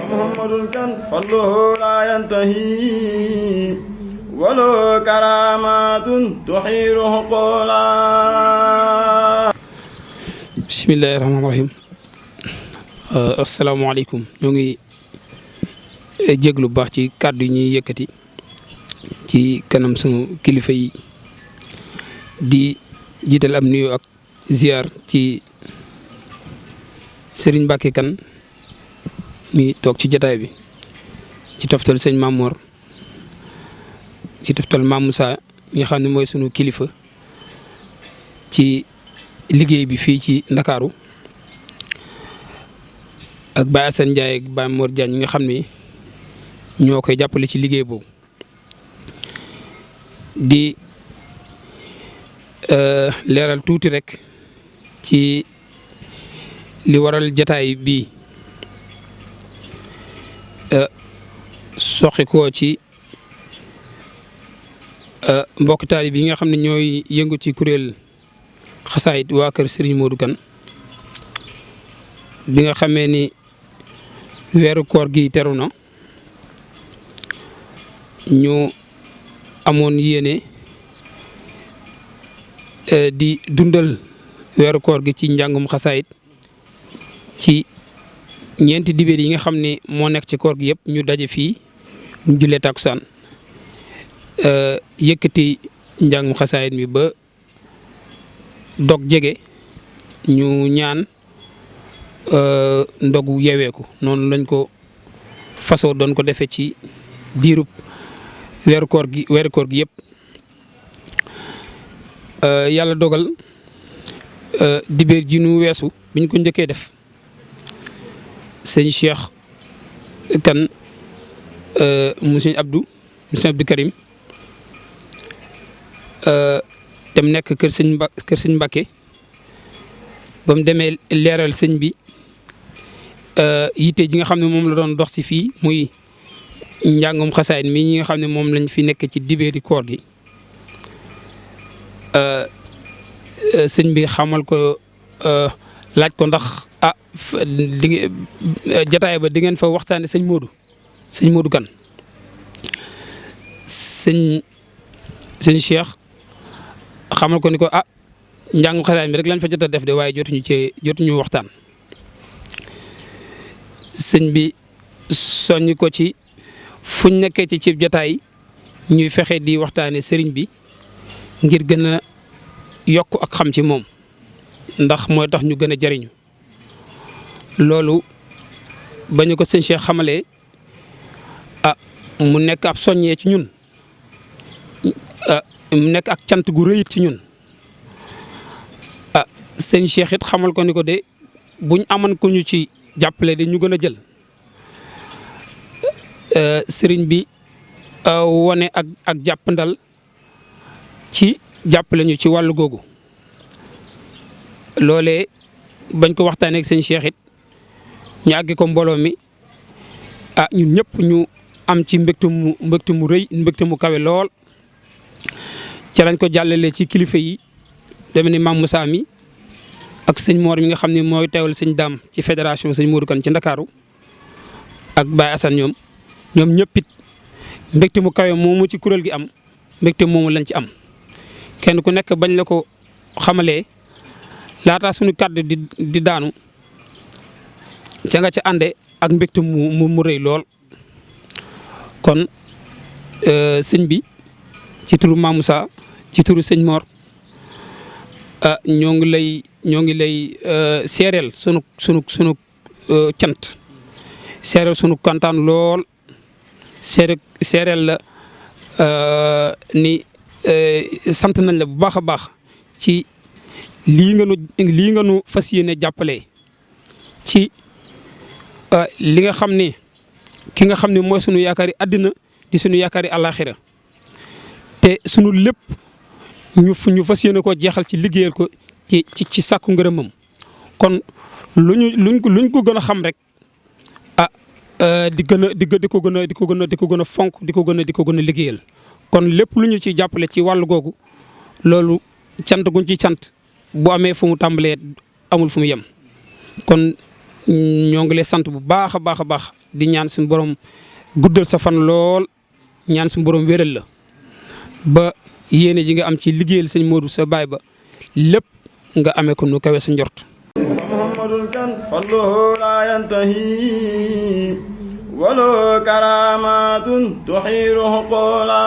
محمد كان فضله لا ينتهي ولو كرامات تحيل حقولا. بسم الله الرحمن الرحيم. asalaamaaleykum ñoo ngi jéglu bu baax ci kàddu yi ñuy yëkkati ci kanam sunu kilifa yi di jiital am nuyu ak ziar ci Serigne Mbacke Kane mi toog ci jataay bi ci toftal sëñ Mamor ci toftal Mam Moussa mi nga xam ne mooy sunu kilifa ci liggéey bi fii ci Ndakaaru ak Baye Assane Ndiaye ak Baye Mor Diagne ñi nga xam ni ñoo koy jàppale ci liggéey boobu di leeral tuuti rek ci li waral jataay bii soxi ko ci mbokk taalibe yi nga xam ne ñooy yëngu ci kuréel xasaayit waa kër Serigne Modou Kane bi nga xamee ni weeru koor gi teru na ñu amoon yéene di dundal weeru koor gi ci njàngum xasaayit ci ñeenti dibéer yi nga xam ne moo nekk ci koor gi yëpp ñu daje fii ñu jullee takkusaan yëkkati njàngum xasaayit mi ba dog jege ñu ñaan ndogu yeweeku noonu lañ ko fasoo doon ko defee ci diirub weeru koor gi yëpp yàlla dogal dibéer ji nu weesu biñ ko njëkkee def sëñ Cheikh Kane mu sëñ Abdou Karim dem nekk kër sëñ Mbacke ba mu demee leeral sëñ bi yitte ji nga xam ne moom la doon dox si fii muy njàngum xasaayit mi ñi nga xam ne moom lañ fi nekk ci dibéeri koor gi sëñ bi xamal ko laaj ko ndax jataay ba di ngeen fa waxtaane sëñ Modou Kane sëñ Cheikh xamal ko ni ko njàngum xasaayit mi rek lañ fa jot a def de waaye jotuñu waxtaan sëñ bi soññ ko ci fuñ nekkee ci cib jotaay ñuy fexe di waxtaane sëriñ bi ngir gën a yokk ak xam ci moom ndax mooy tax ñu gën a jariñu loolu ba ñu ko sëñ Cheikh xamalee mu nekk ab soññee ci ñun mu nekk ak cant gu rëyit ci ñun sëñ Cheikh it xamal ko ni ko de buñ aman ko ñu ci jàppale de ñu gën a jël sëriñ bi wane ak jàppandal ci jàppale ñu ci wàllu googu loolee bañ ko waxtaanee ak sëñ Cheikh it ñu àggi ko mbooloo mi ñun ñëpp ñu am ci mbégte mu rëy mbégte mu kawe lool ca lañ ko jàllale ci kilifa yi deme ni Mam Moussa mi ak sëñ Mor mi nga xam ne mooy teewal sëñ Dame ci fédération sëñ Modou Kane ci Ndakaaru ak Baye Assane ñoom ñëpp it mbégte mu kawe moomu ci kuréel gi am mbégte moomu lañ ci am kenn ku nekk bañ la ko xamalee laataa suñu kàddu di daanu ca nga ca ànde ak mbégte mu rëy lool kon sëñ bi ci turu Mam Moussa ci turu sëñ Mor ñoo ngi lay seereel sunu cant seereel sunu kontaan lool seereel la ni sant nañ la bu baax a baax ci lii nga nu fas yéene jàppale ci li nga xam ne ki nga xam ne mooy sunu yaakaari àddina di sunu yaakaari àllaaxira te sunu lépp ñu fas yéene koo jeexal ci liggéeyal ko ci sàkku ngërëmam kon luñ ko gën a xam rek di ko gën a fonk di ko gën a liggéeyal kon lépp lu ñu ci jàppale ci wàllu googu loolu cant guñ ci cant bu amee fu mu tàmbalee amul fu mu yem kon ñoo ngi lay sant bu baax a baax a baax di ñaan suñu borom guddal sa fan lool ñaan suñu borom wéral la ba yéene ji nga am ci liggéeyal sëñ Modou sa baay ba lépp nga amee ko nu kawe sa njort. muhammadun kan falluhu laa yantahi wala karamatun tuxiiru xuqula